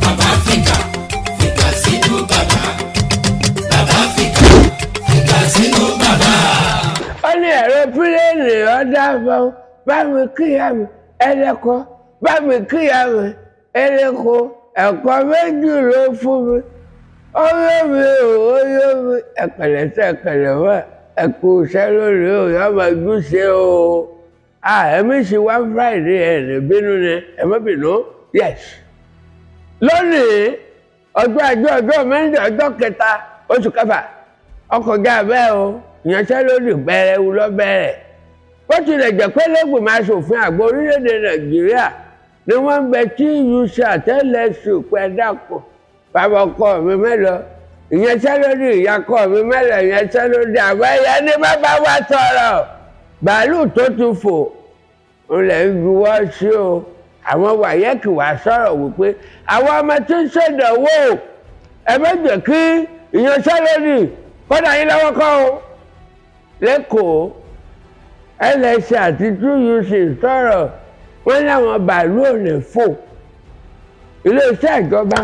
Bàbá fìkà fìkà sínú bàbá. Bàbá fìkà fìkà sínú bàbá. Ó ní ẹ̀rọ pílẹ̀nì ọ̀dà fún bá mi kíyà mi ẹlẹ́kọ́, bá mi kíyà mi ẹlẹ́kọ́. Ẹ̀kọ́ méjì ló fún mi. Ó yó mi o, ó yó mi. Ẹ̀kẹ̀lẹ̀ sẹ́ ẹ̀kẹ̀lẹ̀ wá, ẹ̀kú iṣẹ́ lónìí o, yọ máa gbúṣe o. Ẹ̀mí sì wá Friday, ẹ̀ ní bínú ni, ẹ̀ má bínú. Yes, lónìí, ọjọ́ ajé, ọjọ́ mẹ́rin, ọjọ́ kẹta oṣù kẹfà, ọkọ̀ já bẹ́ẹ̀ o. Ìyanṣẹ́lódì bẹ̀rẹ̀ wù lọ bẹ̀rẹ̀. Bó tilẹ̀ jẹ́ pé lẹ́gbẹ̀mọ aṣòfin àgbà orílẹ̀-èdè Nàìjíríà ni wọ́n ń bẹ tí TUC àtẹ́lẹsùn pẹ́ dàpọ̀, bàbá ọkọ mi mẹ́lọ ìyanṣẹ́lódì, ìyàkọ mi mẹ́lọ ìyanṣẹ́lódì, àwọn ẹ̀yà ní bàbá wa sọ̀rọ̀. Bàálù tó ti fò ńlẹ̀ ń juwọ́ sí o. Àwọn WAEC wá sọ̀rọ̀ wípé àwọn ọmọ tí ń ṣèdánwò, ẹ má jẹ́ kí ìyanṣẹ́lódì kọ́dà yín lọ́wọ́ kọ́ o. Lẹ́kọ̀ọ́, LSC àti TUC sọ̀rọ̀, wọ́n láwọn bàálù ò lè fò. Iléeṣẹ́ ìjọba,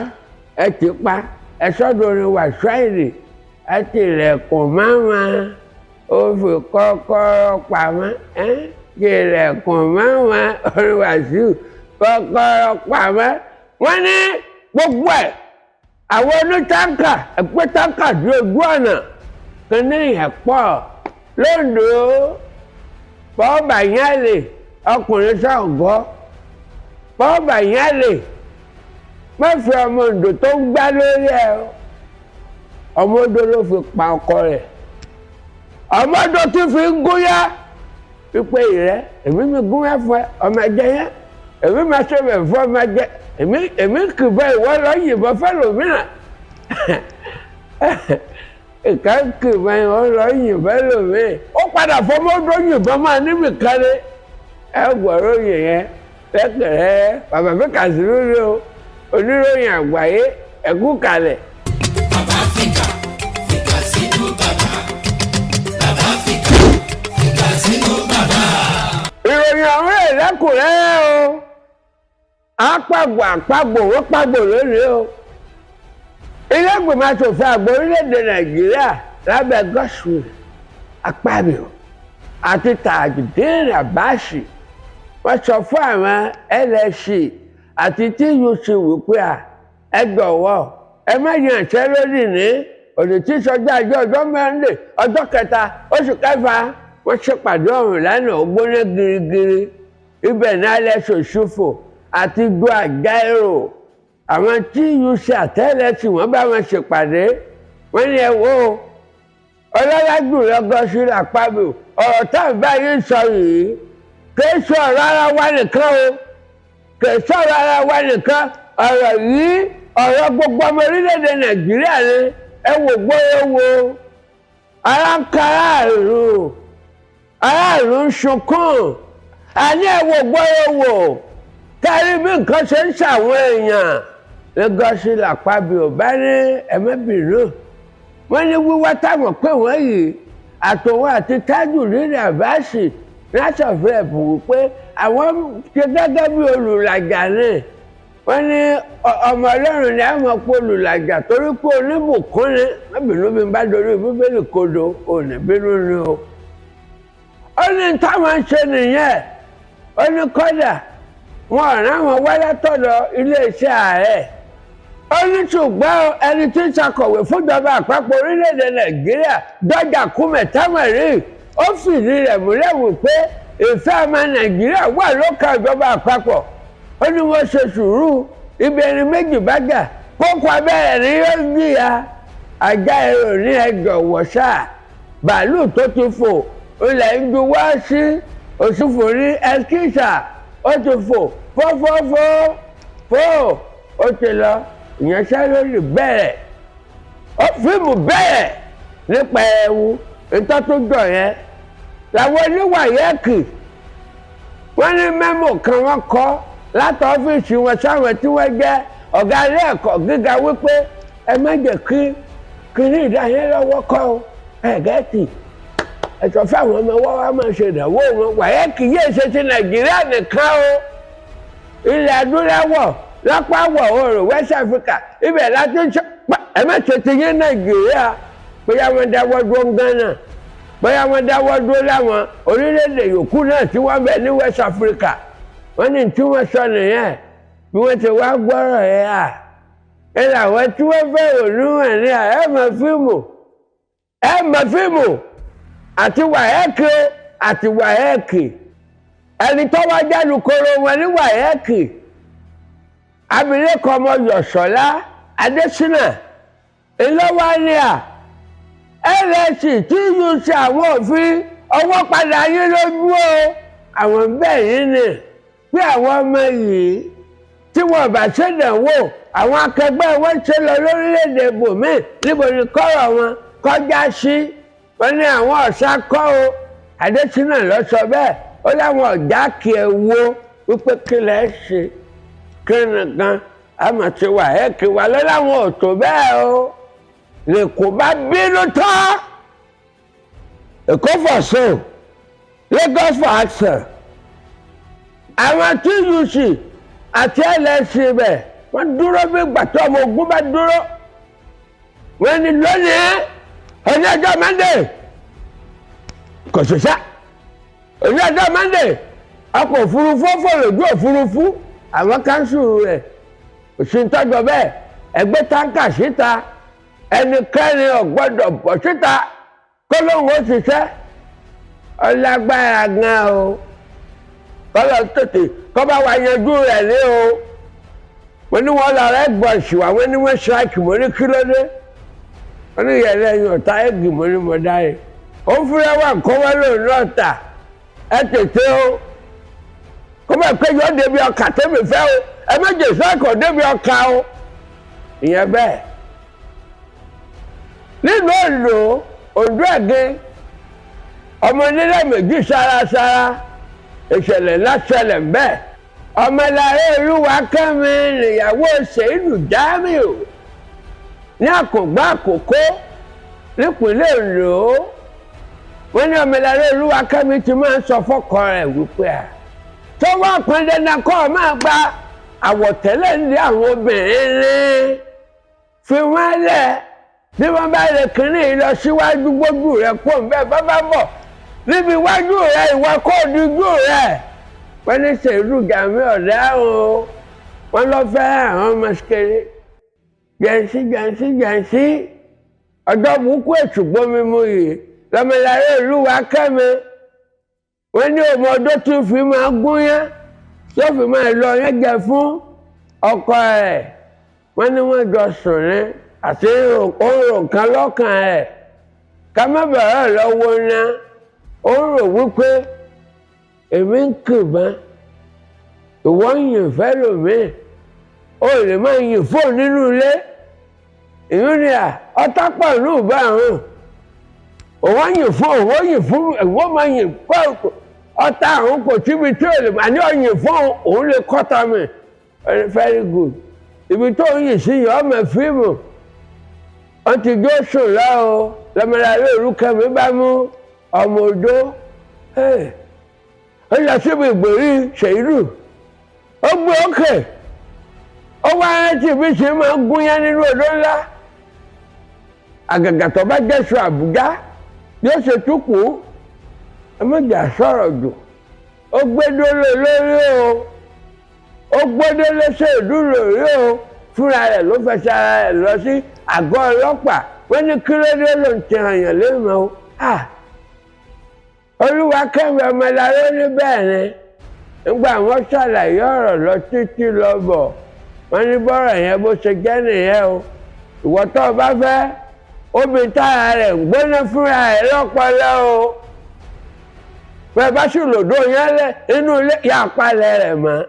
ẹ ti pa ẹ sọ́dọ̀ orin wàṣáìlì, ẹ ti lẹ̀kùn máma, ó fi kọ́kọ́rọ́ pamọ́, ẹ ti lẹ̀kùn máma, orin Wàsíù, kọ́kọ́rọ́ pamọ́. Wọ́n ní gbogbo ẹ̀, àwọn onítáǹkà, ẹ̀pẹ́ táǹkà dé ojú ọ̀nà kíní yẹn pọ̀ lóńdó. Bọ́ọ̀bà yẹn lè ọkùnrin sọ̀gọ́, bọ́ọ̀bà yẹn lè má fi ọmọ Oǹdó tó ń gbá lórí ẹ o. Ọmọ Oǹdó ló fi pa ọkọ rẹ̀, ọmọ Oǹdó tí fi ń gúnyá wípé ìrẹ́ èmi mi gúnyá fún ẹ, ọmọ ẹ̀jẹ̀ yẹn èmi máa ṣe bẹ̀ fún ọmọ ẹ̀jẹ̀ èmi, èmi kì bẹ́ ìwọ lọ yìnbọn fẹ́lòmíràn. Ìka kì bẹ́ ìwọ lọ yìnbọn lòmíràn, ó padà fọmọ Oǹdó yìnbọn máa níbi kan ní. Ẹ gbọ́rọ̀ yẹn lẹ́kẹ̀rẹ́. Bàbá mi kà sí lórí o, oníròyìn àgbáyé, ẹ̀kú kalẹ̀. Bàbá fìkà fìkà sínú bàbá. Bàbá fìkà fìkà sínú bàbá. Ìròyìn ọ̀hún rẹ̀ lẹ́kùnrẹ́rẹ́ o. Àpàgbò àpàgbò, wọ́n pàgbò lónìí o. Ilé ìgbìmọ̀ aṣòfin àgbà orílẹ̀-èdè Nàìjíríà lábẹ́ Godswill Akpabio àti Tajudeen Abbas, wọ́n sọ fún àwọn LSC àti TUC wípé à ẹ jọ̀wọ́, ẹ má yànṣẹ́ lódì ní òní tí sọjọ́ ajé, ọjọ́ mẹ́rin, ọjọ́ kẹta oṣù kẹfà. Wọ́n ṣèpàdé ọ̀hún lánàá, ó gbóná girigiri. Ibẹ̀ ní Alex Osifo àti Joe Ajaero, àwọn TUC àtẹ́lẹsì, wọ́n bá wọn ṣèpàdé. Wọ́n ní ẹ wo, ọlọ́lá jùlọ Godswill Akpabio, ọ̀rọ̀ tá à ń bá yín sọ yìí kì í sọ ọ̀rọ̀ ara wa nìkan o, kì í sọ̀rọ̀ ara wa nìkan. Ọ̀rọ̀ yìí, ọ̀rọ̀ gbogbo ọmọ orílẹ̀-èdè Nàìjíríà ni. Ẹ wò gbóyè wo, ara ń ka aráàlú, aráàlú ń sunkún. Àní ẹ wò gbóyè wò, kárí bí nǹkan ṣe ń ṣàwọn èèyàn. Godswill Akpabio bá ní ẹ̀mẹ́bìnú, wọ́n ní wíwá táwọn pè wọ́n yìí, àtòwọn àti Tajudeen Abbas látọ̀fẹ́ ẹ̀bùn, wípé àwọn ṣe gẹ́gẹ́ bí olùlàjà ni. Wọ́n ní ọmọ Ọlọ́run ni àwọn pé olùlàjà, torí pé oníbùkún ni. Má bínú bí n bá dorí Bíbélì kodò, òní bínú ni o. Ó ní táwọn ń ṣe nìyẹn. Ó ní kọ́dà wọn ò rán wọn wá látọ̀dọ̀ iléeṣẹ́ ààrẹ. Ó ní ṣùgbọ́n ẹni tí ń ṣàkọ̀wé fúnjọba àpapọ̀ orílẹ̀-èdè Nàìjíríà, Dọ́jà Kúmẹ̀ Támẹ̀rí, ó fìdí rẹ̀ múlẹ̀ wípé ìfẹ́ ọmọ Nàìjíríà wà lókàn ìjọba àpapọ̀. Ó ní wọ́n ṣe sùúrù, ibi ẹni méjì bá jà, kókó abẹ́rẹ́ ni yóò jìyà. Ajá èrò ní ẹ jọ̀wọ́ sáà, bàálù tó ti fò ilẹ̀ ń ju wá sí òṣùfò ní ẹskísà, ó ti fò fófófó fó, ó ti lọ. Ìyanṣẹ́lódì bẹ̀rẹ̀, ó fíìmù bẹ̀rẹ̀ nípa ẹ̀wù ìtọ́tújọ yẹn. Làwọn oníWAEC, wọ́n ní memo kan wọ́n kọ́ láti ọ́fíìsì wọn sáwọn tí wọ́n jẹ́ ọ̀gá ilé ẹ̀kọ́ gíga wípé ẹ má jẹ́ kí kiri ìdáyẹn lọ́wọ́ kọ́ ọ ẹ̀ gẹ́tì ẹ̀sọ́ fáwọn ọmọ wọ́n wá máa ṣe ìdánwò wọn. WAEC yéé ṣe ti Nàìjíríà nìkan o, ilẹ̀ adúláwọ̀. Lápá wọ̀ oòrùn West Africa, ibẹ̀ láti ń ṣe. Ẹ má ṣe ti yín Nàìjíríà. Bóyá wọ́n dáwọ́ dúró ń Ghana, bóyá wọ́n dáwọ́ dúró láwọn orílẹ̀-èdè yòókù náà tí wọ́n bẹ ní West Africa. Wọ́n ní tí wọ́n sọ nìyẹn. Bí wọ́n ti wá gbọ́rọ̀ yẹn à, ẹ làwọn tí wọ́n fẹ́ ònú ẹ̀ ní à, ẹ mọ̀ fíìmù, ẹ mọ̀ fíìmù àti WAEC àti WAEC. Ẹni tó wá jáde koro wọn ní WAEC, abilékọ ọmọ Yọ̀sọ́lá Adésínà ńlọ́wọ́ ní à LSC TUC, àwọn òfin ọwọ́ padà yín lójú o. Àwọn bẹ́ẹ̀ yín ni pé àwọn ọmọ yìí tí wọn bá ṣèdánwò, àwọn akẹgbẹ́ wọn ṣe lọ lórílẹ̀‐èdè bòmíì. Níbo ni kọ́rọ̀ wọn kọjá sí? Wọn ní àwọn ọ̀sà kọ́ o. Adésínà lọ sọ bẹ́ẹ̀. Ó láwọn ọ̀já kí ẹ wo wípé kí lẹ́ ṣe kí nìkan àmọ̀ ti wà ẹ́ kí wà lọ láwọn ò tó bẹ́ẹ̀ o. Lèkó bá bínú tán, Èkó for so, Lagos for action. Àwọn TUC àti LSC bẹ̀, wọ́n dúró bí gbàtọ́ ọmọ ogun bá dúró. Wọ́n ní lónìí, òní ọjọ́ Monday, kò ṣiṣẹ́. Òní ọjọ́ Monday, ọkọ̀ òfurufú fò lójú òfurufú, àwọn cancel rẹ̀. Òsì ń tọ́jọ́ bẹ́ẹ̀. Ẹgbẹ́ tanker síta, ẹnikẹ́ni ò gbọ́dọ̀ bọ̀ síta kó lóun ó ṣiṣẹ́. Ọlágbára gan o. Kọ́lọ́ tètè kọ́ bá wa yanjú rẹ̀ ní o. Mo ní wọ́n lọ rẹ́ bọ̀ṣì wá, wọ́n ní wọ́n strike. Mo ní kí ló dé? Wọ́n ní yẹn lẹ́yìn ọ̀tá ẹ̀gì. Mo ní mo dá yìí, ó ń fúnra wà kọ́ wọ́n lòun náà tà. Ẹ tètè o, kó bá pé yọ débi ọkà tẹ́mi fẹ́ o. Ẹ méjì strike ò débi ọkà o. Ìyẹn bẹ́ẹ̀. Nílùú Oǹdó, Oǹdó ẹ̀gẹ́, ọmọ onílẹ̀ méjì sárasára, ìṣẹ̀lẹ̀ ńlá ṣẹlẹ̀ bẹ́ẹ̀. Ọmọlára Olúwakẹ́mi nìyàwó Ṣèyídù Jamiu ní Àkùngbá Àkókó nípínlẹ̀ Oǹdó. Wọ́n ní ọmọlára Olúwakẹ́mi ti máa ń sọ fọ́kọ rẹ̀ wípé à tó wá pọn dandan kọ́ ọ máa gba àwọ̀tẹ́lẹ̀ ní àwọn obìnrin ní fi wọ́n lẹ̀. Bí wọ́n bá lè kínní lọ síwájú, gbójú rẹ̀ kó ń bẹ́ẹ̀ bá bá bọ̀ níbi iwájú rẹ̀, ìwọ kó dijú rẹ̀. Wọ́n ní Ṣèyídù Jamiu ọ̀daràn o. Wọ́n lọ fẹ́ àwọn ọmọ kékeré jẹ̀nsí jẹ̀nsí jẹ̀nsí. Ọjọ́ burúkú èṣù gbomi mu yìí lọ́mọlára Olúwakẹ́mi. Wọ́n ní ọmọ ọdún tí fi máa gún yẹn tó fi máa lọ yẹn jẹ fún ọkọ rẹ̀. Wọ́n ní wọ́n jọ sùn ní àti òǹrò kan lọ́kàn rẹ̀ ká má bẹ̀rẹ̀ lọ́wọ́ ná. Ó ń rò wípé èmi ń kìbọn, ìwọ ń yìn fẹ́ lòmíì, ó lè máa yìn fóònù nínú ilé. Ìyún ni à ọtá pọ̀ ní ìbá àrùn. Òun yìn fún òun, yìn fún ìwọ, máa yìn fún ọtá àrùn. Kò síbi tí ò lè máa ní ọyìn fún òun lè kọ́ta mi. Very good. Ibi tó ń yìn sí yìí, ọmọ fíìmù wọ́n ti jó sùn lọ́wọ́. Lọ́mọdé Olúkẹ́mi bá mú ọmọ odó, ó lọ síbi ìgbèrí Ṣèyídù, ó gbé òkè, ó wá rántí bí ṣe máa ń gúnyán nínú odó ńlá. Àgàgà tó bá jẹ́sọ Àbújá yóò ṣe túkù. Ẹ má jà sọ̀rọ̀ jù. Ó gbé dólé lórí o, ó gbódé lẹ́sẹ̀ ìdúró lórí o. Fúnra rẹ̀ ló fẹsẹ̀ ara rẹ̀ lọ sí àgọ́ ọlọ́pàá. Wọ́n ní kí ló dé ló ń ti hàn yàn lẹ́mọ̀ o. Olúwakẹ́mi Ọmọlára ní bẹ́ẹ̀ ni. Nígbà wọ́n ṣàlàyé ọ̀rọ̀ lọ títí lọ bọ̀, wọ́n ní bọ́rọ̀ yẹn bó ṣe jẹ́ nìyẹn o. Ìwọ tó o bá fẹ́ obìnrin tára rẹ̀ ń gbóná fúnra rẹ̀ lọ́pọlọ o, bẹ́ẹ̀ bá sì lòdò yẹn lẹ̀ inú ilé yà palẹ̀ rẹ̀ mọ́.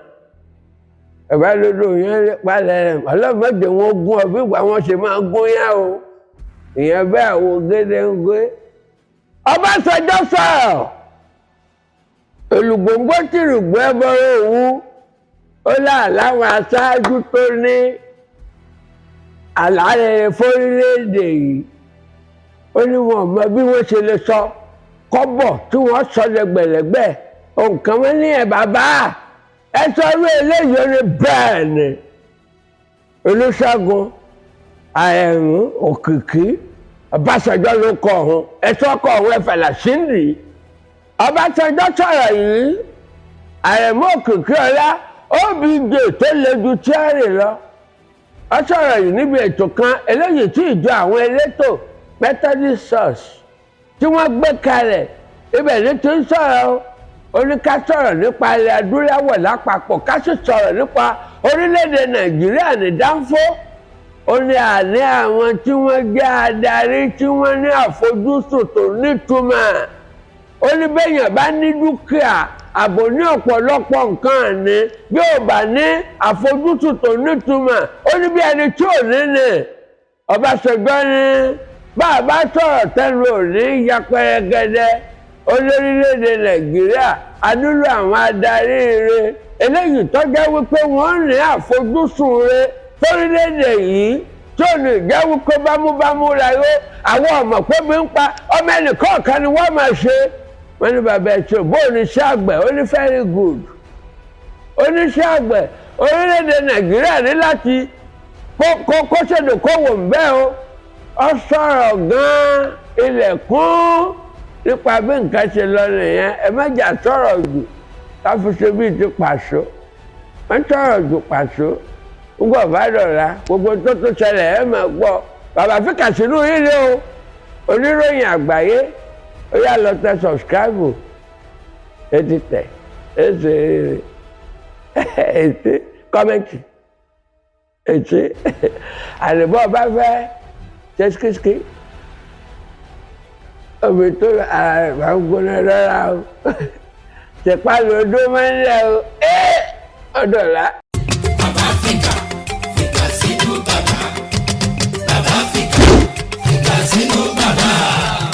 Ẹ bá lòdò yẹn lẹ̀, palẹ̀ rẹ̀ mọ́. Ọlọ́mọdé wọn gún ọ bí ìgbà wọn ṣe máa gún yẹn o. Ìyẹn bẹ́ẹ̀ wo gédéǹgbé. Ọbásanjọ́ sọ̀rọ̀ olùgbòǹgbò tìrùgbò ẹbọrọ òwú. Ó là láwọn aṣáájú tó ní àlàyé fórílẹ̀-èdè yìí. Ó ní wọn mọ bí wọ́n ṣe lè sọ kọ́bọ̀ tí wọ́n sọ lẹ́gbẹ̀lẹ́gbẹ̀ nǹkan. Wọn ní ẹ̀ bàbá ẹ sọ irú eléyìí. Ó ní bẹ́ẹ̀ ni. Olúṣẹ́gun Àrẹ̀mú Òkìkí Ọbásanjọ́ ló kọ ọ̀hún, ẹ̀tọ́ kọ ọ̀hún, ẹ̀fẹ̀là síndì. Ọbásanjọ́ sọ̀rọ̀ yìí. Àrẹ̀mú Òkìkí Ọlá OBJ tó le ju tíárì lọ, ó sọ̀rọ̀ yìí níbi ètò kan eléyìí tí ìjọ àwọn elétò Methodist Church tí wọ́n gbé kalẹ̀. Ibẹ̀ ní ti ń sọ̀rọ̀ o. Ó ní ká sọ̀rọ̀ nípa ilẹ̀ adúláwọ̀ lápapọ̀, ká sì sọ̀rọ̀ nípa orílẹ̀-èdè Nàìjíríà ní dáńfó. Ó ní àní àwọn tí wọ́n jẹ́ adarí tí wọ́n ní àfojúsùn tó nítumọ̀. Ó ní bẹ́yàn bá ní dúkìá àbò ní ọ̀pọ̀lọpọ̀ nǹkan àní, bí ò bá ní àfojúsùn tó nítumọ̀, ó ní bí ẹni tí ò ní ní. Ọbásanjọ́ ní bá a bá sọ̀rọ̀ tẹ́lu ò ní ya pẹrẹgẹdẹ. Olórílẹ̀‐èdè Nàìjíríà, a nílò àwọn adarí rere eléyìí tó jẹ́ wípé wọ́n ní àfojúsùn rere fórílẹ̀‐èdè yìí, tí ò ní jẹ́ wípé bámúbámú la yó, àwọn ọmọ pé bí ń pa ọmọ ẹnìkọ̀ọ̀kan ni wọ́n máa ṣe. Wọ́n ní bàbá ẹ̀ tí ò bó oníṣẹ́ àgbẹ̀, ó ní very good. Oníṣẹ́ àgbẹ̀ orílẹ̀-èdè Nàìjíríà ní láti kó ṣèdókòwò ń bẹ́ o. Ó sọ̀rọ̀ gan-an, ilẹ̀kùn nípa bí nǹkan ṣe lọ nìyẹn. Ẹ má jà sọ̀rọ̀ jù, ká fi ṣe bíi ti pàṣọ. Wọ́n sọ̀rọ̀ jù pàṣọ ńgbọ̀ bá dọ̀la, gbogbo tó tó ṣẹlẹ̀ ẹ máa gbọ́. Bàbá fíkà sínú yìí ni o, oníròyìn àgbáyé. Ó yá, lọ tẹ subscribe, etí tẹ èsè ètè comment ètè àlùbọ̀ bá fẹ́ ṣe ṣíkíṣíkí omi tó ara rẹ̀ bá ń gbóná lọ́la o, ṣèpá lódó máa ń lẹ̀ o. Ọ̀dọ̀là.